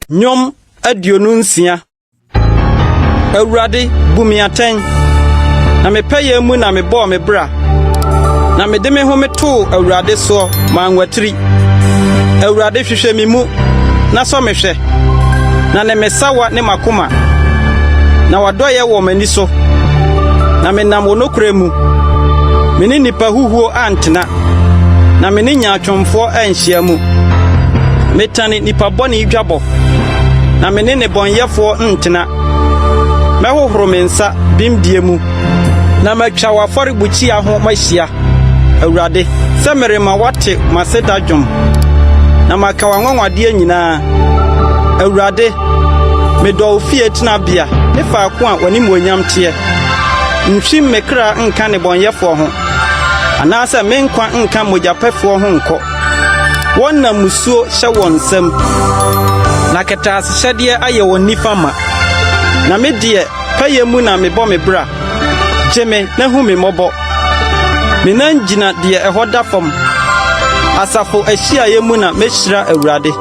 Nnwom 26. Awurade, bu me atɛn, na me pɛyɛ mu na mebɔɔ me bra, na mede me ho metoo Awurade soɔ, manwatiri. Awurade, hwehwɛ me mu, na sɔ me hwɛ, na ne me sawa ne m'akoma, na w'adɔeɛ wɔ m'ani so, na menam wo nokorɛ mu. Me ne nnipa huhuo antena, na me ne nyaatwomfoɔ anhyia mu. Metane nnipa bɔne dwabɔ, na me ne nnebɔneyɛfoɔ ntena. Mɛhohoro me nsa bemdie mu, na matwa w'afɔrebukyia ho mahyia, Awurade, sɛ merema woate m'aseda dwom, na maka w'anwanwadeɛ nyinaa. Awurade, medɔ wo fie tenabea ne faako a w'animuonyam teɛ. Nhwim me kra nka nnebɔneyɛfoɔ ho, anaasɛ me nkwa nka mogyapɛfoɔ ho nkɔ. Wɔn na mmusuo hyɛ wɔn nsam, na kɛtɛasehyɛdeɛ ayɛ wɔn nifa ma. Na me deɛ, pɛyɛ mu na mebɔ me bra. Gye me na hu me mmɔbɔ. Me nan gyina deɛ ɛhɔ da fam. Asafo ahyiaeɛ mu na mɛhyira Awurade.